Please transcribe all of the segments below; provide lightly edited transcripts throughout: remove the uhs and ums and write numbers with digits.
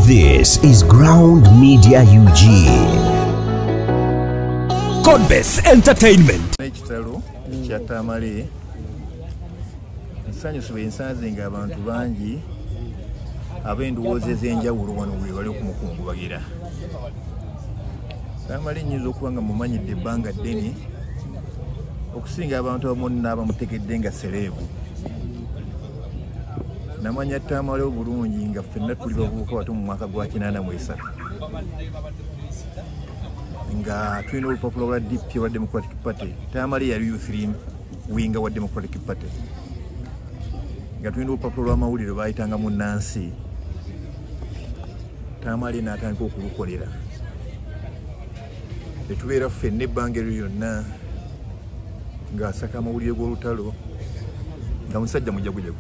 This is Ground Media UG. Godbless Entertainment. Ekitalo kya Tamale nsanyusa bwe nsanze ng'abantu bangi ab'endowooza ez'enjawulo wano we bali okumukungubagira. Tamale nnyinza okuba nga mumanyidde ebbanga ddene okusinga abantu abamu n'abamutegedde nga sereebu. Namanya Tamale obulungi nga ffenna tuli bavubuka bato mu mwaka gwa 83 nga tulina olupapula lwa DP wa Democratic Party. Tamale yali youth winga wa Democratic Party, nga tulina olupapula lw'amawulire bayitanga munnansi. Tamale n'atandika okulukolera, ne tubeera ffenna ebbanga eryo lyonna ng'asaka amawulire g'olutalo, nga musajja mujagujagu,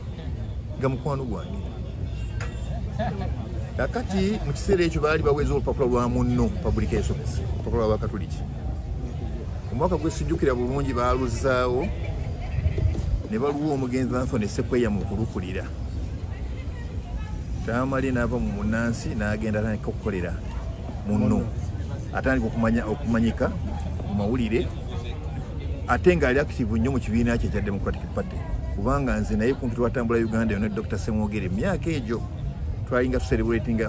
nga mukwano gwange. Kakati mu kiseera ekyo baali baweza olupapula lwa Munno Publications, olupapula lw'Abakatuliki. Omwaka gwe sijjukira bulungi baaluzaawo ne baluwa omugenzi Anthony Sekweya mu kulukulira. Tamale n'ava mu munnansi n'agenda atandika okukolera Munno, atandika okumanyika mu mawulire, ate ng'ali active nnyo mu kibiina kye ekya Democratic Party. Kubanga nze naye kumpi twatambula Uganda yonna, Dr. Semwogere, emyaka egyo twalinga tucelebrating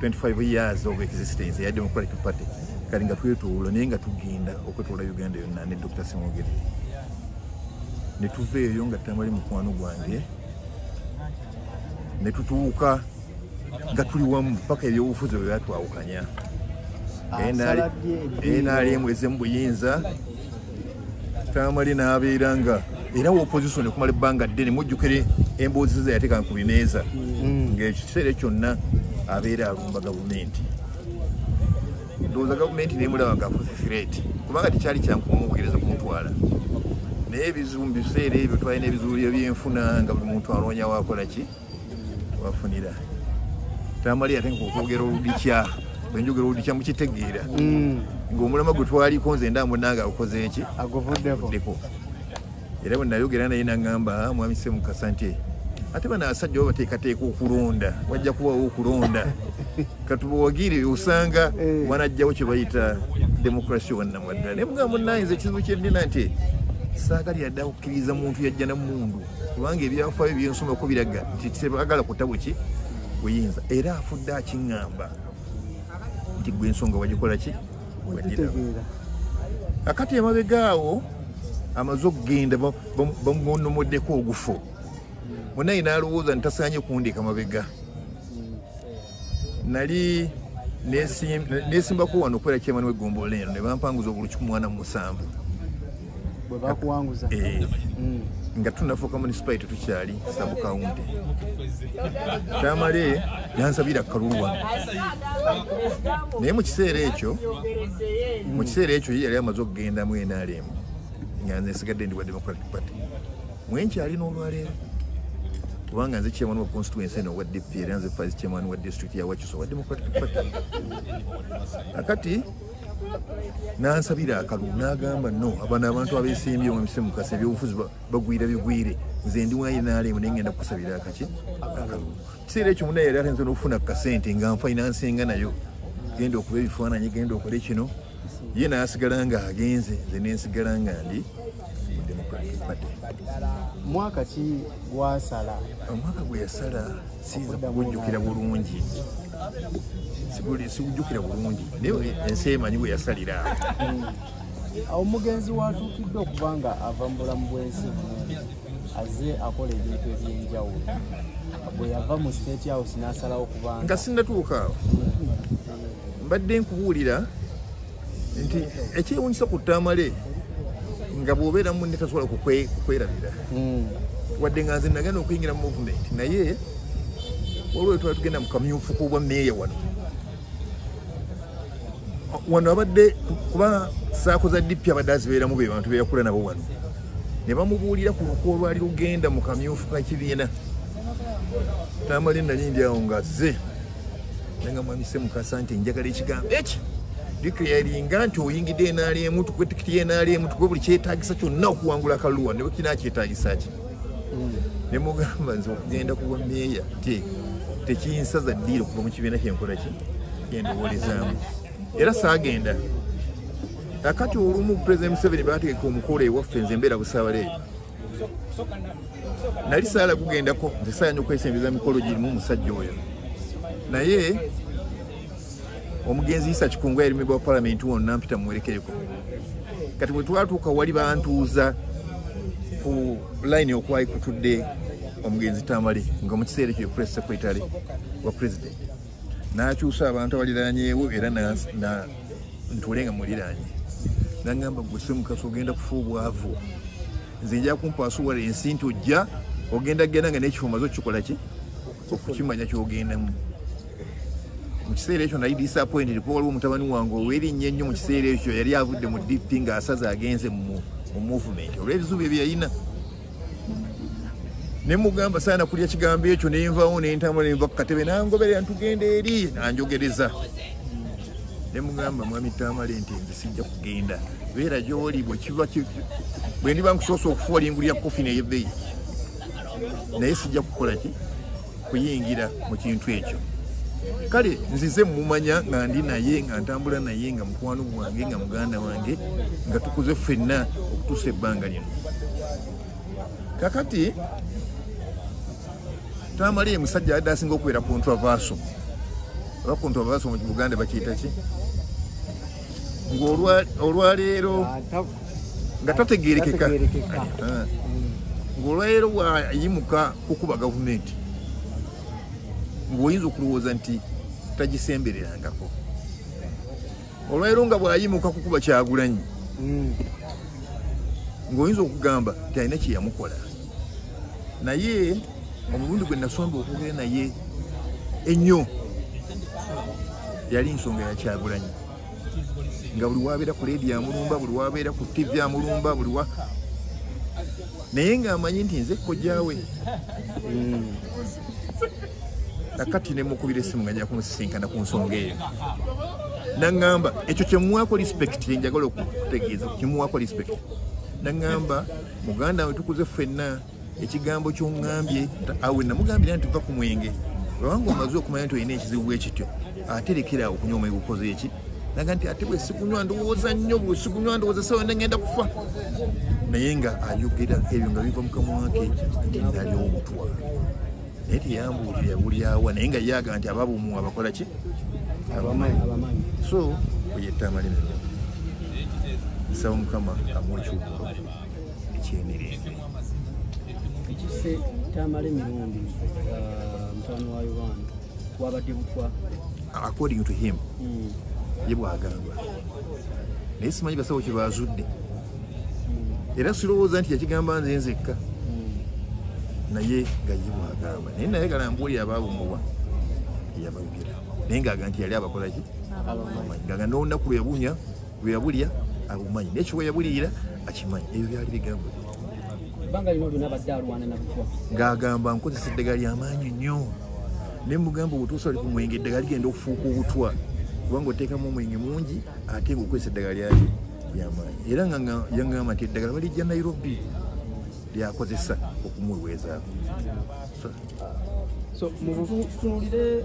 25 years of existence ya Democratic Party, kati nga twetoola naye nga tugenda okwetoola Uganda yonna ne Dr. Semwogere. Ne tuva eyo nga Tamale mukwano gwange, ne tutuuka nga tuli wamu paka ebyobufuzi bwe byatwawukanya. NRM eze mu buyinza, Tamale n'abeera nga era opposition okumala ebbanga ddene. Mujjukire emboozi ze yateeka ku bimeeza, ng'ekiseera kyonna abeera alumba gavumenti. Ndowooza gavumenti n'emulaba ng'afuuse threat, kubanga tekyali kyangu kumwogereza kumutwala. Naye ebizibu mu biseera ebyo twalina ebizibu ebyenfuna, nga buli muntu anoonya waakola ki wafunira. Tamale yatandika okwogera oludikya, bwe njogera oludikya mukitegeera, ng'omulama gwe twaliko nze nda munnange agukoze eki, aguvuddeko. Era bwe nayogera naye n'aŋŋamba, mwami Ssemukasa, nti ate bano abasajja baba bateekateeka okulonda, wajja kubawo okulonda, katubawagire osanga wanajjawo kye bayita demokrasi wannamwaddala. Naye mugamba munnange nze ekizibu kye nnina nti saagalira ddala kukkiriza muntu yajja na mmundu, kubanga ebyafaayo byensomako biraga nti tebaagala kutta buki buyinza. Era afudde akiŋŋamba nti gwe ensonga wagikola ki, wagiraba. Akati emabega awo amaze okugenda bamunomoddeko ogufo, munaye n'alowooza nti tasaanye kundeeka mabega. Nali neesimbako wano okubeera chairman w'eggombolola eno, ne bampanguza obulu 147 bwe bakuwanguza, nga tunafuuka municipality, tukyali sub county. Tamale yansabira akalulu wano, naye mu kiseera ekyo ye yali amaze okugenda mu NRM, nga nze nsigadde ndi wa Democratic Party mwenkyali n'olwaleero, kubanga nze chairman wa constituency eno wa DP, era nze vice chairman wa district ya Wakiso wa Democratic Party. Akati nansabira akalulu n'agamba, no, abano abantu abeesimbye mu Ssemukasa ebyobufuzi bagwira bigwire, nze ndi wa NRM naye ngenda kukusabira akaki akalulu. Kiseera ekyo munnaye yali atandise n'okufuna ku kasente nga nfinansinga nayo, genda okuba ebifaananyi, genda okole kino. Ye n'asigala nga agenze, nze nensigala nga ndi mu Democratic Party. Mwaka ki gwasala? Omwaka gwe yasala siyinza kugujjukira bulungi, sigujjukira bulungi, naye ensi emanyi bwe yasalira awo. Omugenzi watuukidde okuba nga ava mu bulamu bw'ensi buno, azze akola ebintu ebyenjawulo. Bwe yava mu State House n'asalawo kubanga nga sinnatuuka awo, mbadde nkubuulira nti ekyewuunyisa ku Tamale nga bw'obeera munne tasobola kukwerabira. Wadde nga nze nagenda okuyingira mu movement, naye waliwo twali tugenda mu kamyufu k'obwa mmeeya wano wano, abadde kuba saako za DP abadde azibeeramu be bantu beyakula nabo wano, ne bamubuulira ku luko olwali lugenda mu kamyufu ka kibiina. Tamale nali ndi awo ng'azze nanga, mwami Ssemukasa, nti njagala ekigambo eki declaringa nti oyingidde NRM, tukuwe tikiti ya NRM, tukuwe buli kyetaagisa kyonna okuwangula akalulu wano, ne bwe kinakyetaagisa ki. Ne mugamba nze okugenda ku bwa mmeeya ti Tekinsaza ddiiro kuva mu kibiina kyenkola ki kyendowoolezaamu. Era saagenda. Kakati olumu President Museveni baategeka omukolo ewaffe, nze mbeera Busaabala eyo. Nali saala gugendako, nze saayanya okwesembeza mikolo girimu omusajja oyo. Naye omugenzi Isa Kikungu yali member wa parliament wonna mpita muwerekereko. Kati bwe twatuuka wali bantuuza ku line okwali kutudde omugenzi Tamale nga mu kiseera ekyo press secretary wa president. N'akyusa abantu abaliraanyeewo era ntuule nga muliraanye. N'angamba gwe Ssemukasa ogenda kufa obwavu. Nze nja kumpa asuwala ensi nti ojja ogenda genda nga n'ekifo omaze okukikola ki? Okukimanya ky'ogendamu. Mu kiseera ekyo nali disappointed kuba waliwo mutabani wange ow'erinnya ennyo mu kiseera ekyo yali avudde mu DP ng'asaze agenze mu movement olw'ebizibu bye yalina. Ne mugamba saana kulya kigambo ekyo ne nvaawo ne ntambula ne nva ku katebe n'angoberera ntugenda eri n'anjogereza. Ne mugamba mwami Tamale nti nze sijja kugenda, beera gy'oli bwe kiba bwe ndiba nkusoose okufa olingulira kofi n'ey'ebbeeyi, naye sijja kukola ki kuyingira mu kintu ekyo. Kale nzize mumanya nga ndi naye nga ntambula naye nga mukwano gwange nga muganda wange nga tukuze ffenna okutuusa ebbanga lino. Kakati Tamale musajja adde asinga okubeera controversial. Oba controversial mu Buganda bakiyita ki? Ng'olwaleero nga tategeerekeka. Ng'olwaleero bw'ayimuka kukuba gavumenti ng'oyinza okulowooza nti tagisembererangako. Olwaleero nga bw'ayimuka kukuba Kyagulanyi ng'oyinza okugamba nti alina kye yamukola. Naye omulundi gwe nasomba okwogera naye ennyo yali nsonga ya Kyagulanyi, nga buli wabeera ku leediyo amulumba, buli wabeera ku TV amulumba, buli wa naye ng'amanyi nti nze kojjaawe. Kakati ne mukubira essimu nga nja kumusisinkana ku nsonga eyo. N'aŋŋamba ekyo kye muwaako respect, njagala okutegeeza kimuwaako respect. N'aŋŋamba muganda we tukuze ffenna, ekigambo ky'oŋŋambye awe namugambira nti tuva ku mwenge, olwanga omaze okumanya nti olina ekizibu bwe kityo ate lekera awo okunywa omwenge gukoze eki. Naga nti ate bwe sikunywa ndowooza nnyo, bwe sikunywa ndowooza sawa yonna ngenda kufa. Naye nga ayogera ebyo nga biva mu kamwa ke nti nali obutwa. Naye teyambuulira yabulyawa, naye nga ye agamba nti ababumu abakola ki? Abamanyi. So oye Tamale Mirundi, nsaba Mukama amuwe ekiwuka eky'emirembe. Ekisse Tamale Mirundi mutabani wa Uganda wabadde butwa according to him ye bw'agamba, naye simanyi basawo kye baazudde. Era sirowooza nti yakigamba nze nzekka, naye nga ye bw'agamba. Naye nayagala mbuulire abaabumuwa yabayogera, naye ng'aga nti yali abakola ki? Abamanyi. Ng'aga n'olunaku lwe yabulya abumanyi, n'ekifo yabuliira akimanyi. Ebyo byali bigambo bye. Ebbanga lino lyonna abadde alwana na butwa, ng'agamba nkozesa eddagala ly'amaanyi nnyo. Ne mugamba obutuusa oli ku mwenge eddagala ligenda okufuuka obutwa kubanga oteekamu omwenge mungi ate ng'okozesa eddagala lyaki ly'amaanyi. Era nga yaŋŋamba nti eddagala balijja Nairobi lyakozesa okumuweweezaako. So mutunuulire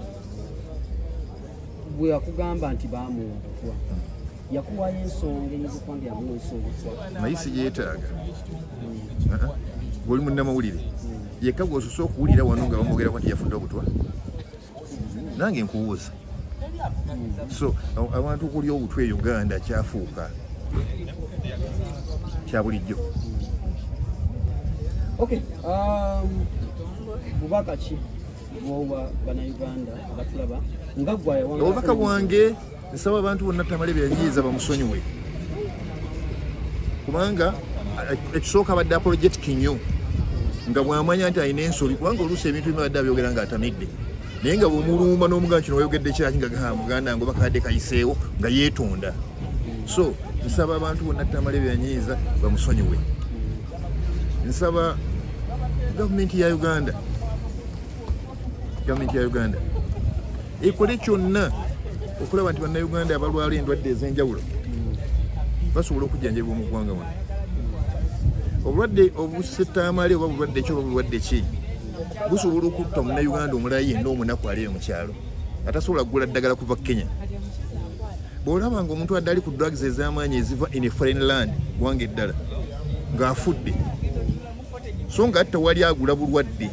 bwe yakugamba nti baamuwa obutwa, yakuwayo ensonga eyinza okuba nga yamuweesa obutwa? Naye sigyetaaga. Gw'oli munnamawulire yekka gw'osoose okuwulira wano nga bamwogerako nti yafudde obutwa, nange nkubuuza. So abantu okulya obutwa e Uganda kyafuuka kya bulijjo. Okay, bubaka ki bw'owa bannayuganda abatulaba nga gwe? Obubaka bwange nsaba abantu bonna Tamale byanyiiza bamusonyiwe, kubanga ekisooka abadde apologetic nnyo nga bw'amanya nti alina ensobi, kubanga oluusi ebintu bimu abadde abyogera ng'atamidde, naye nga bw'omulumba n'omugamba kino wayogedde kyaki nga gaa muganda wange oba kadde kayiseewo nga yeetonda. So nsaba abantu bonna Tamale byanyiiza bamusonyiwe. Nsaba gavumenti ya Uganda, gavumenti ya Uganda ekole kyonna okulaba nti bannayuganda abalwala endwadde ez'enjawulo basobola okujjanjabibwa mu ggwanga wano. Obulwadde obusse Tamale oba bulwadde ki oba bulwadde ki, Busobola okutta Munnayuganda omulala yenna omunaku ali mu kyalo atasobola kugula ddagala kuva Kenya. Bw'olaba nga omuntu adde ali ku drugs ez'amaanyi eziva in a foreign land, ggwanga eddala, ng'afudde, so nga ate tewali agula bulwadde.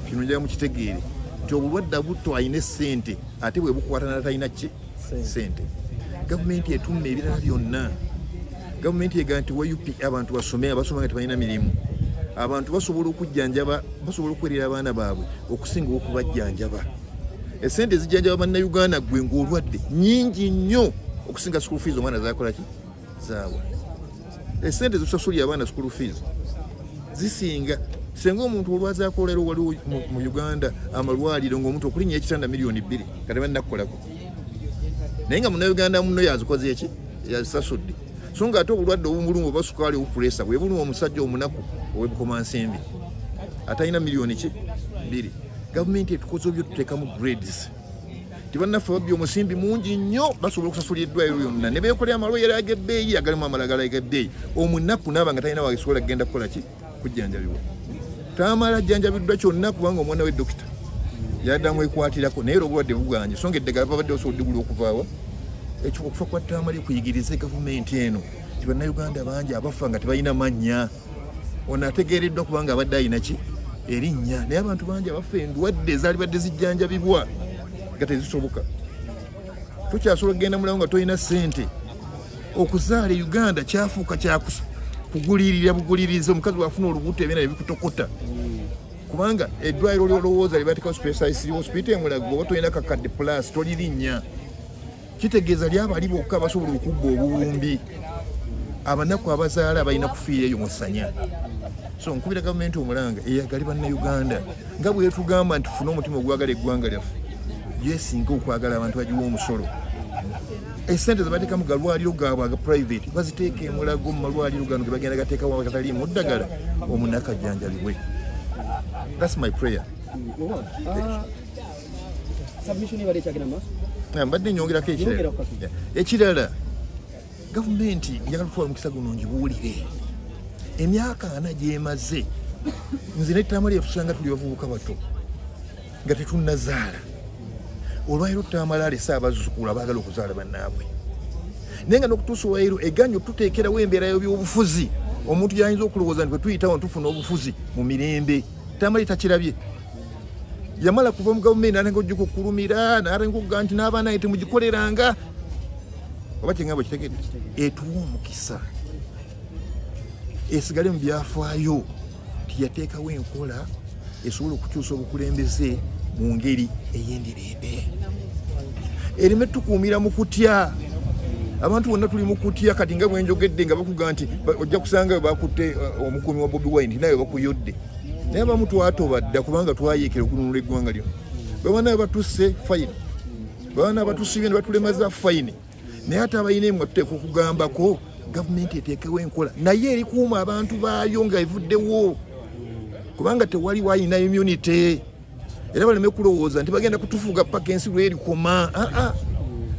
Kino njagala mukitegeere nti obulwadde abutto alina essente, ate bwe bukwata n'atalina ki ssente. Gavumenti etumma ebirala byonna. Gavumenti egamba nti wa UP abantu basome, abasoma nga tebalina mirimu. Abantu basobola okujjanjaba, basobola okwerera abaana baabwe okusinga okubajjanjaba. Essente ezijjanjaba Bannayuganda gwe ng'olwadde nnyingi nnyo okusinga school fees omwana zakola ki zaawa. Essente zisasulira abaana school fees zisinga. Singa omuntu olwazaako leero waliwo mu Uganda amalwaliro ng'omuntu okulinnya ekitanda 2 million kati bannakukolako, naye nga Munnayuganda muno yazikoze eki, yazisasudde. So nga ate obulwadde obumuluma oba sukaali, obupuleesa bwe buluma omusajja omunaku ow'ebukomansimbi atalina miliyoni ki 2. Gavumenti etukoze obyo, tuteekamu grades. Tibannaffe babbye omusimbi mungi nnyo, basobola okusasulira eddwaliro lyonna ne beekolera amalwaliro ag'ebbeeyi agalimu amalagala ag'ebbeeyi. Omunaku naaba nga talina wasobola kugenda kukola ki, kujjanjabibwa. Tamala ajjanjabiddwa kyonna kubanga omwana we dokita yaddamu ekwatirako, naye era obulwadde buganye, so nga eddagala babadde basobola odigula okuvaawa. Ekyo okufa kwa Tamale kuyigirize gavumenti eno nti Bannayuganda bangi abafa nga tebalina mannya. Ono ategeereddwa kubanga abadde alina ki, erinnya, naye abantu bangi abafa endwadde ezaali badde zijjanjabibwa nga tezisoboka. Tokyasobola kugenda mulawo nga tolina ssente. Okuzaala e Uganda kyafuuka kyakugulirira buguliriza. Omukazi bwafuna olubuto ebyena ebikutokota, kubanga eddwaliro lyolowooza lyebateekawo specialist hospital emulago, oba tolina kakadde plus tolirinnya. Kitegeeza lyabali bokka basobola okubba obuwumbi. Abanaku abazaala balina kufiira eyo mu ssanya. So nkubira gavumenti omulanga eyagale Bannayuganda nga bwetugamba nti tufune omutima ogwagala eggwanga lyaffe, yesinga okwagala abantu bagiwa omusolo. Esente zebateeka mu galwaliro gaabwe aga private baziteeka emulago mu malwaliro gano gebagenda gateekawo agataliimu ddagala, omunaku ajjanjabibwe. That's my prayer. Submission ebadde ekyagenda maaso. Mbadde nyongerako ekirala. Yongerako katono. Ekirala, gavumenti njagala kutwala omukisa guno ngibuulire emyaka 40 gyemaze nze ne Tamale tusanga tuli bavubuka bato nga tetunnazaala. Olwaliro Tamale alese abazzukulu abaagala okuzaala bannaabwe, naye nga n'okutuusa olwaliro eganye otuteekerawo embeera y'ebyobufuzi omuntu yayinza okulowooza nti bwe tuyitawo tufuna obufuzi mu mirembe. Tamale takirabye. Yamala kuva mu gavumenti natenga ojjuka okulumira natenga okugaa nti n'abaana ye temugikoleranga oba kyeŋŋamba kitegedde. Etuwa omukisa esigale mu byafaayo tiyateekawo enkola esobola okukyusa obukulembeze mu ngeri ey'endirembe, ereme tukuumira mu kutya. Abantu bonna tuli mu kutya kati nga bwenjogedde nga bakuga nti ojja kusanga bakutte omukuumi wa Bobi Wine naye bakuyodde, naye abamu twatoba dda kubanga twayiikira okununula eggwanga lyo. Bwe batusse fine, bwana batusibye ne batulemaza fine, naye ate abalina emwe tuteeka okugambako gavumenti eteekewo enkola naye erikuuma abantu baayo nga evuddewo, kubanga tewali wayina immunity. Era baleme kulowooza nti bagenda kutufuga paka ensi lwerikoma. Aa,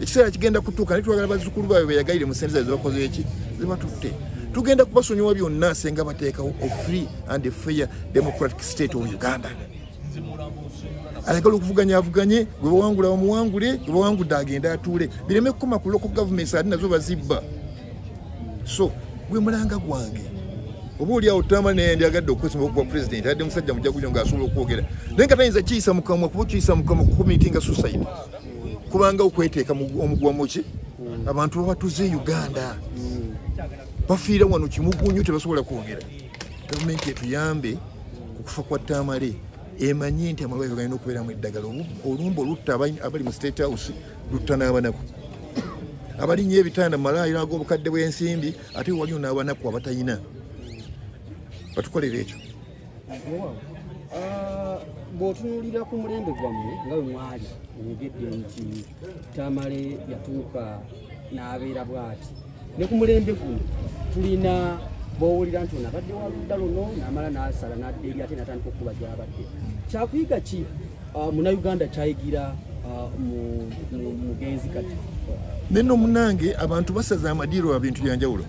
ekiseera kigenda kutuuka, naye twagala bazzukulu baabwe beyagayire mu sente zaabwe zebakoze eki, zebatutte. Tugenda kubasonyiwa byonna senga bateekawo a free and a fair democratic state of Uganda. Ayagala okuvuganya avuganye, gwe bawangula bamuwangule, gwe bawangudde agende atuule, bireme kukoma ku local governments ate nazo bazibba. So gwe mulanga gwange, oba oli awo Tamale naye ndyagadde okwesima okuba president, adde musajja mujagujo ng'asobola okwogera, naye nga tayinza kiyisa mukamwa, kuba kiyisa mukamwa kucommittinga suicide, kubanga okweteeka omuguwa muki. Abantu babatuze e Uganda bafiira wano kimugunyu, tebasobola kwogera. Gavumenti etuyambe ku kufa kwa Tamale, emanye nti amalwaliro galina okubeeramu eddagala. Olumba olutta abali mu State House lutta n'abanaku abalinnya ebitanda mu malwaliro ag'obukadde bw'ensimbi, ate waliwo n'abanaku abatayina. Batukolera ekyo. Bw'otunuulira ku mulembe gwammwe nga bwe mwali oyogedde nti Tamale yatuuka n'abeera bw'ati, ne ku mulembe guno tulina bw'owulira nti ono abadde wa ludda luno n'amala n'asala n'adda eri ate n'atandika okuba gy'abadde. Kyakuyiga ki Munnayuganda kyayigira mu mugenzi kati? Neno munange, abantu basaza amadiiro lwa bintu byanjawulo.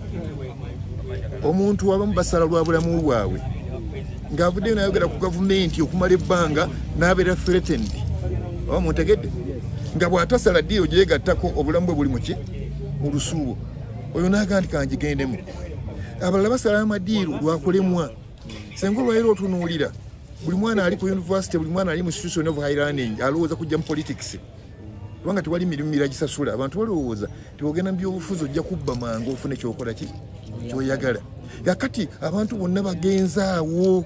Omuntu abamu basala lwa bulamu bwabwe. Ng'avuddeyo n'ayogera ku gavumenti okumala ebbanga n'abeera threatened. Oba muntegedde? Nga bw'atasala ddiiro gyegattako obulamu bwe buli muki mu lusuubo. Oyo n'agamba nti kangigendemu. Abalala basala amadiiro lwakulemwa. Senga olwaleero otunuulira buli mwana ali ku university, buli mwana ali mu institution of high learning alowooza kujja mu politics. Kubanga tewali mirimu mirala gisasula. Abantu balowooza nti bw'ogenda mu byobufuzi ojja kubba mangu ofune ky'okola ki ky'oyagala. Kakati abantu bonna bagenze awo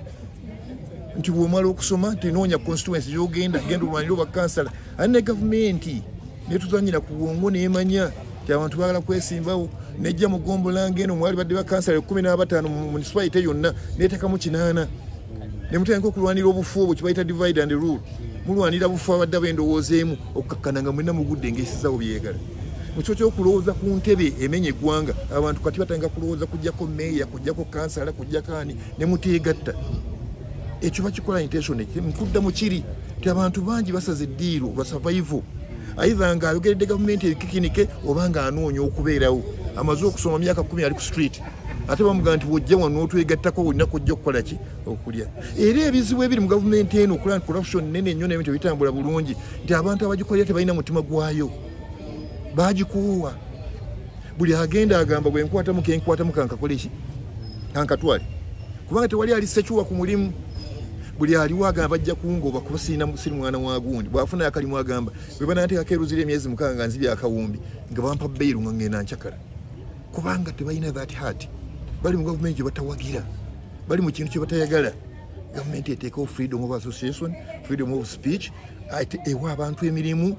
nti bw'omala okusoma nti noonya constituency gy'ogenda, genda olwanire obwa kansala. Ate ne gavumenti netuzanyira ku bwongo n'emanya nti abantu baagala kwesimbawo, nejja mu ggombolola ng'eno mwali badde bakansala 15 mu municipality yonna n'eteekamu 8. Ne mutandika okulwanira obufu obwo kye bayita divide and rule. Mulwanira bufu abadde ab'endowooza emu okukakkana nga mwenna mugudde ng'esizaawo byeyagala. Mu kifo ky'okulowooza ku ntebe emenya eggwanga, abantu kati batandika kulowooza kuggyako meeya, kuggyako kansala, kuggyako ani, ne muteegatta. Ekyo bakikola intention, nkudda mu kiri nti abantu bangi basaze eddiiro lwa survival. Either ng'ayogeredde gavumenti ebikikinike oba ng'anoonya okubeerawo. Amaze okusoma myaka 10 ali ku street. Ate bamugamba nti bw'ojja wano n'otwegattako olina kujja okukola ki? Okulya. Era ebizibu ebiri mu gavumenti eno okulaba nti corruption nnene nnyo n'ebintu ebitambula bulungi, nti abantu abagikolera tebalina mutima gwayo. Baagikoowa. Buli agenda agamba bwe nkwatamu ke nkwatamu kankakole ki? Kankatwale. Kubanga tewali ali secure ku mulimu. Buli aliwo agamba bajja kungoba kuba sirina siri mwana wa gundi. Bw'afuna akalimu agamba bwe bananteekako eruzira emyezi 6 nga nzibye akawumbi nga bampa bail nga ngenda nkyakala. Kubanga tebalina that heart. Bali mu gavumenti gye batawagira, bali mu kintu kye batayagala. Gavumenti eteekawo freedom of association, freedom of speech, ate ewa abantu emirimu.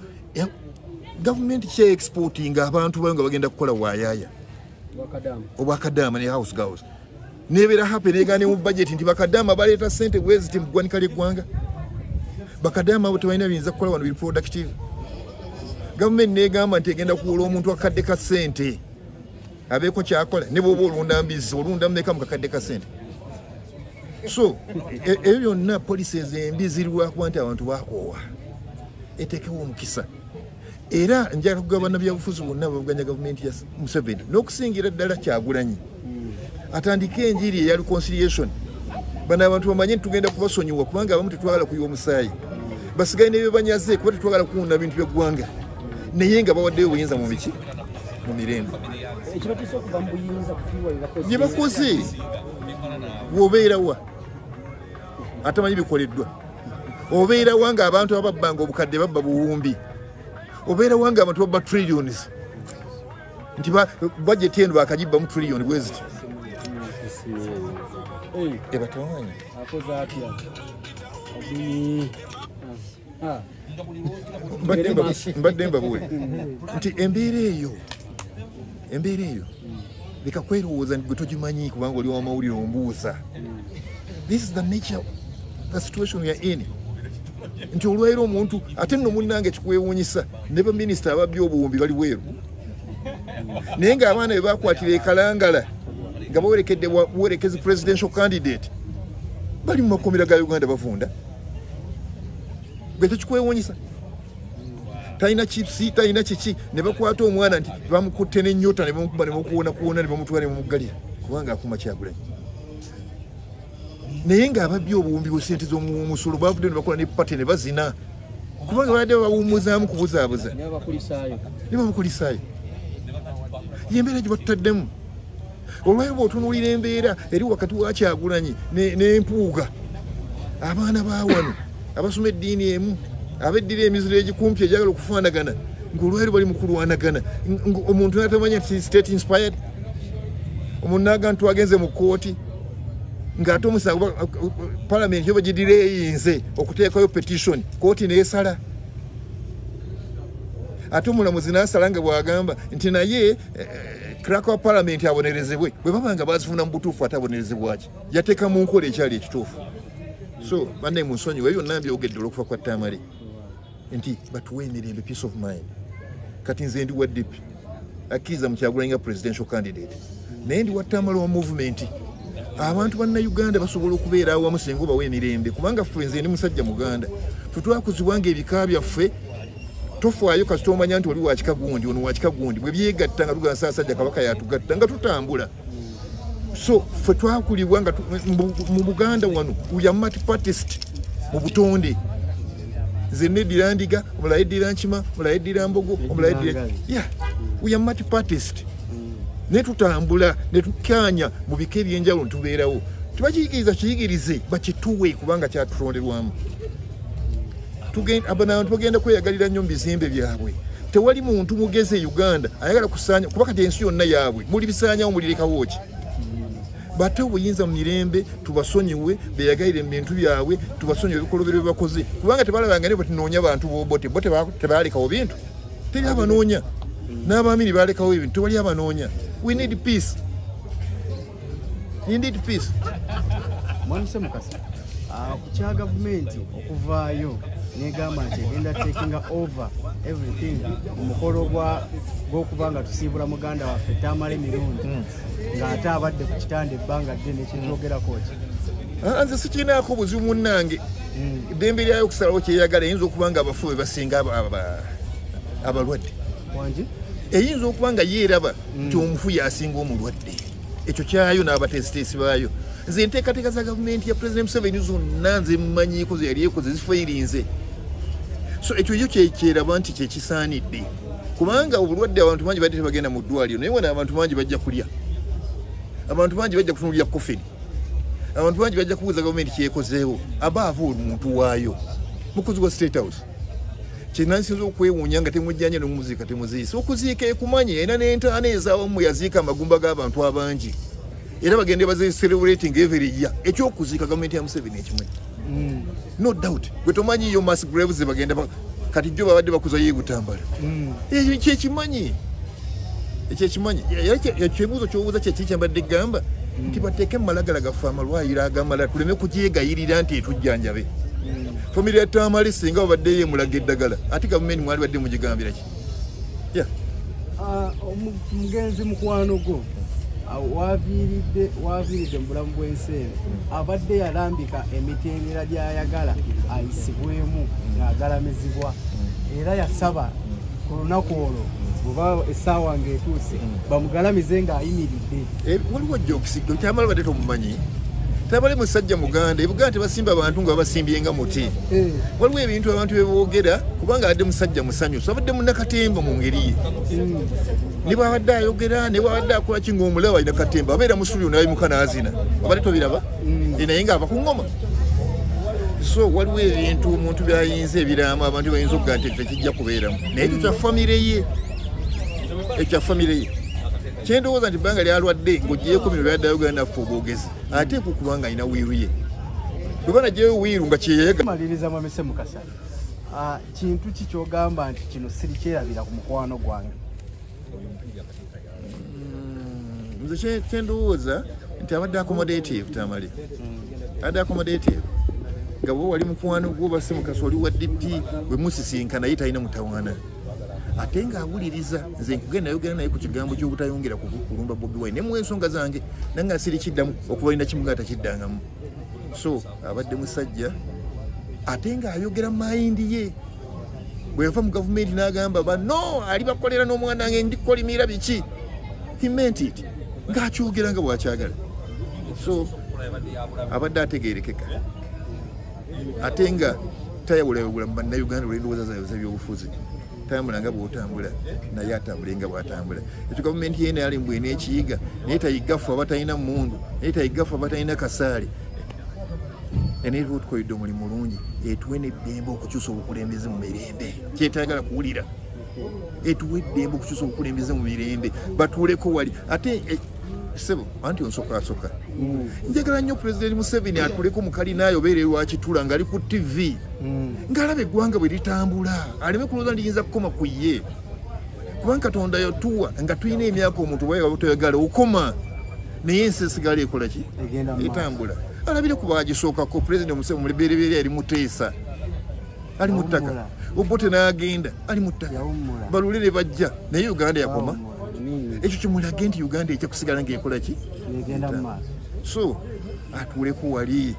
Gavumenti kye exportinga abantu bayo nga bagenda kukola waayaaya obwakadaama ne house girls. Nebeera happy negaane mu budget nti bakadaama baleeta ssente bweziti mu ggwanika ly'eggwanga. Bakadaama abo tebalina biyinza kukola wano biri productive. Gavumenti negamba nti egenda kuwola omuntu akadde ka ssente abeeko kyakola, ne bw'oba olunda mbizzi olunda mmeka mu kakadde ka ssente. So ebyo byonna policies embi ziri lwakuba nti abantu baakoowa. Eteekewo omukisa. Era njagala kugaba bannabyabufuzi bonna abavuganya gavumenti ya Museveni n'okusingira ddala Kyagulanyi atandike enjiri eya reconciliation. Bano abantu bamanye nti tugenda kubasonyiwa kubanga abamu tetwagala kuyiwa omusaayi, basigaye ne bye banyaze kuba tetwagala kuwunda bintu by'eggwanga, naye nga bawaddeyo obuyinza mu biki? Mu mirembe. Ekibatiisa okuva mu buyinza kufiirwa bye bakoze. Bw'obeera wa atamanyi bikoleddwa, obeera wa ng'abantu ababbanga obukadde babba buwumbi, obeera wa ng'abantu babba trillions, nti budget eno bakagibbamu trillion bwe ziti. Ebatawanya. Akoze atya? Mbadde mbabuule nti embeera eyo leka kwerowooza nti gwe togimanyi kubanga oli w'amawulire ombuuza. This is the nature, the situation we are in. Nti olwaleero omuntu ate nno munnange kikwewuunyisa ne baminisita ababbye obuwumbi bali bweru, naye ng'abaana be bakwatira e Kalangala nga bawerekedde buwerekezi presidential candidate bali mu makomera ga Uganda bavunda. Gwe tekikwewuunyisa? Talina chips, talina kiki, ne bakwata omwana nti bamukutte n'ennyota ne bamukuba ne bamukuwonakuwona ne bamutwala ne bamuggalira kubanga akuuma Kyagulanyi. Naye ng'ababbye obuwumbi bwe ssente z'omusolo bavudde ne bakola ne party ne bazina kubanga babadde babawummuzaamu kubuzaabuza ne babakulisaayo. Y'embeera gye batutaddemu. Olwayo bw'otunuulira embeera eri wakati wa Kyagulanyi n'Empuuga, abaana ba wano abasoma eddiini emu abeddira emiziro egikumpi egyagala okufaanagana ng'olwaliro bali mu kulwanagana, omuntu n'atamanya nti state inspired, omuntu n'agamba nti twagenze mu kkooti ng'ate omusango palamenti yo bagidireyinze okuteekayo petition, kkooti n'esala. Ate omulamuzi n'asala nga bw'agamba nti naye clerk wa palamenti abonerezebwe. Bwe baba nga bazifuna mu butuufu ate abonerezebwa ki? Yateeka mu nkola ekyali ekituufu. So bannaye munsonyiwe ebyo byonna mbyogedde olw'okufa kwa Tamale nti batuwe emirembe, peace of mind. Kati nze ndi wa DP akkiriza mu Kyagulanyi nga presidential candidate, naye ndi wa Tamale wa movement. Abantu bannayuganda basobola okubeera awamu singa obawa emirembe, kubanga ffe nze ndi musajja Muganda, ffe twakuzibwa ng'ebika byaffe tofaayo kasita omanya nti oli wakika gundi ono wakika gundi, bwe byegatta nga tugamba Ssaabasajja Kabaka yatugatta nga tutambula. So ffe twakulibwa nga mu Buganda wano we are multi-partist mu butonde. Nze neddira Ndiga, omulala yeddira Nkima, omulala yeddira Mbogo, omulala yeddira, yeah, we are multi-partist. Ne tutambula ne tukkaanya mu bika ebyenjawulo tubeerawo. Tebakiyigiriza kiyigirize bakituwe kubanga kyatutonderwamu. Abantu bagenda kweyagalira nnyo mu bizimbe byabwe. Tewali muntu mugezi e Uganda ayagala kusaanya, kuba kati ensi yonna yaabwe muli bisaanyawo mulirekawo ki? Bate obuyinza mu mirembe, tubasonyiwe beyagalire mu bintu byabwe, tubasonyiwe ebikolobero bye bakoze, kubanga tebalabanga ne bwetunoonya bantu b'Obote, bo tebalekawo bintu, teri abanoonya, n'abaamiri balekawo ebintu, tewali abanoonya. We need peace. We need peace. Mwami Ssemukasa, ku kya gavumenti okuvaayo negamba nti egenda taking over everything mu mukolo gw'okuba nga tusiibula muganda waffe Tamale Mirundi ng'ate abadde ku kitanda ebbanga ddene, kyekyogerako ki? Nze sikirinaako buzibu munnange. Eddembe lyayo okusalawo kyeyagala, eyinza okuba nga abafu be basinga abalwadde. Wangi? Eyinza okuba nga yeeraba nti omufu y'asinga omulwadde. Ekyo kyayo n'abateesiteesi baayo. Nze enteekateeka za gavumenti ya President Museveni zonna nze mmanyiiko ze yali ekoze zifairinze. So ekyo yo kyekyeraba nti kyekisaanidde, kubanga obulwadde abantu bangi badde tebagenda mu ddwaliro, naye wano abantu bangi bajja kulya, abantu bangi bajja kutunuulira coffin, abantu bangi bajja kubuuza gavumenti kyekozeewo. Aba ava omuntu waayo mukozi wa State House. Kyenansinza okwewuunya nga temujjanye n'omuziika temuziise. Okuziika ekumanyi erina n'entaana ezaawamu yaziika amagumba g'abantu abangi, era bagende baze celebrating every year. Ekyokuziika gavumenti ya Museveni ekimanyi, no doubt. Gwe tomanyiyo mass graves bagenda kati jjo babadde bakuzayo e Butambala. Ekyo kyekimanyi, ekyekimanyi. Ekibuuzo ky'obuuza kyekiri kyembadde gamba nti bateeke mu malagala gaffe amalwaliro agamala, tuleme kugyegayirira nti etujjanjabe. Famire ya Tamale singa babaddeyo emulaga eddagala, ate gavumenti mwali badde mugigambira ki? Yeah. Omugenzi mukwano gwo waviiridde mu bulamu bw'ensi eno, abadde yalambika emitendera gy'ayagala ayisibwemu ng'agalamizibwa, era yasaba ku lunaku olwo bweba essaawa ng'etuuse bamugalamize ng'ayimiridde. Waliwo jokes, Tamale badde tomumanyi. Tamale musajja Muganda, e Buganda tebasimba abantu nga babasimbye nga muti. Waliwo ebintu abantu bye boogera kubanga abadde musajja musanyusu, abadde munnakatemba mu ngeri ye. Ne bw'abadde ayogera, ne bw'abadde akola ki ng'omulaba alina katemba, abeera mu studio n'ayimuka n'azina. Abadde tobiraba? Naye ng'ava ku ngoma. So waliwo ebintu omuntu by'ayinza ebiraamo abantu bayinza okugaa nti ekyo kijja kubeeramu. Naye ekyo kya famire ye. Ekya famire ye. Kyendowooza nti ebbanga lyalwadde ng'oggyeeko bino byaddayo Uganda naffe obwogezi, ate kubanga alina wiiru ye. Bwe banaggyeyo wiiru nga kyeyayagala. Maliriza Mwami Ssemukasa, kintu ki ky'ogamba nti kino sirikyerabira ku mukwano gwange? Nze kyendowooza nti abadde accommodative Tamale. Abadde accommodative. Nga bwe wali mukwano gwo oba Ssemukasa oli wa DP, bwe musisinkana ye talina mutawaana. Ate ng'awuliriza. Nze nkugenda yogera naye ku kigambo ky'obutayongera kulumba Bobi Wine, ne mu ensonga zange nange asirikiddamu okuva alina kimu nga takiddangamu. So abadde musajja ate ng'ayogera mayindi ye. Bwe yava mu gavumenti n'agamba bano ali bakolera n'omwana wange ndikolimira biki, he meant it, ng'akyogera nga bw'akyagala. So abadde ategeerekeka ate nga tayawulayawula mu bannayuganda olw'endowooza zaabwe ez'ebyobufuzi. Tambula nga bw'otambula naye atambule nga bw'atambula. Ekyo gavumenti ye naye mbwe n'ekiyiga, naye tayigafu abatalina mmundu, naye tayigafu abatalina kasaale. Naye tukoledde omulimu mulungi, etuwe n'eddembe okukyusa obukulembeze mu mirembe. Kyetayagala kuwulira, etuwe eddembe okukyusa obukulembeze mu mirembe, batuuleko wali. Ate ssebo anti onsokaasoka, njagala nnyo Pulezidenti Museveni atuleko mu kalina obeera Rwakitura ng'ali ku TV, ng'alaba eggwanga bwe litambula, aleme kulowooza nti liyinza kukoma ku ye. Kubanga Katonda yatuwa nga tulina emyaka omuntu bw'aba toyagala okoma, naye ensi esigala ekola ki? Etambula. Alabire ku baagisookako. Pulezidenti Museveni mulibereberye ali Muteesa, ali mu ttaka, Obote n'agenda ali mu ttaka, Balule ne bajja, naye Uganda yakoma. Ekyo kimulage nti Uganda ejja kusigala ng'ekola ki? So atuuleko wali,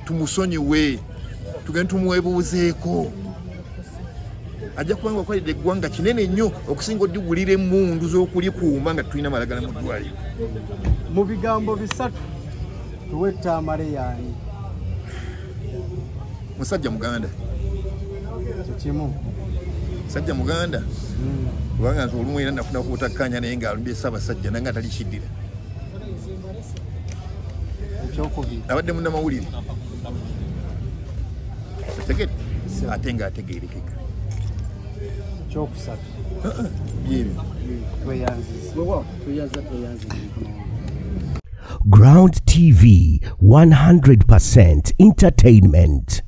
tumusonyiwe, tugende tumwebuuzeeko. Ajja kubanga okolidde eggwanga kinene nnyo okusinga odigulira emmundu z'okulikuuma nga tulina malagala mu ddwaliro. Mu bigambo bisatu tuwe Tamale yaani? Musajja Muganda. Kimu. Musajja Muganda. Kubanga nze olumu era nafuna okutakkaanya naye ng'alumbye Ssaabasajja nange atali kiddira. Ekyokubiri. Abadde munnamawulire. Otegedde? Ate ng'ategeerekeka. Ekyokusatu. Byebyo. Tweyanziza. Weewaawo, tweyanza tweyanziza mukama wange. Ground TV 100% entertainment.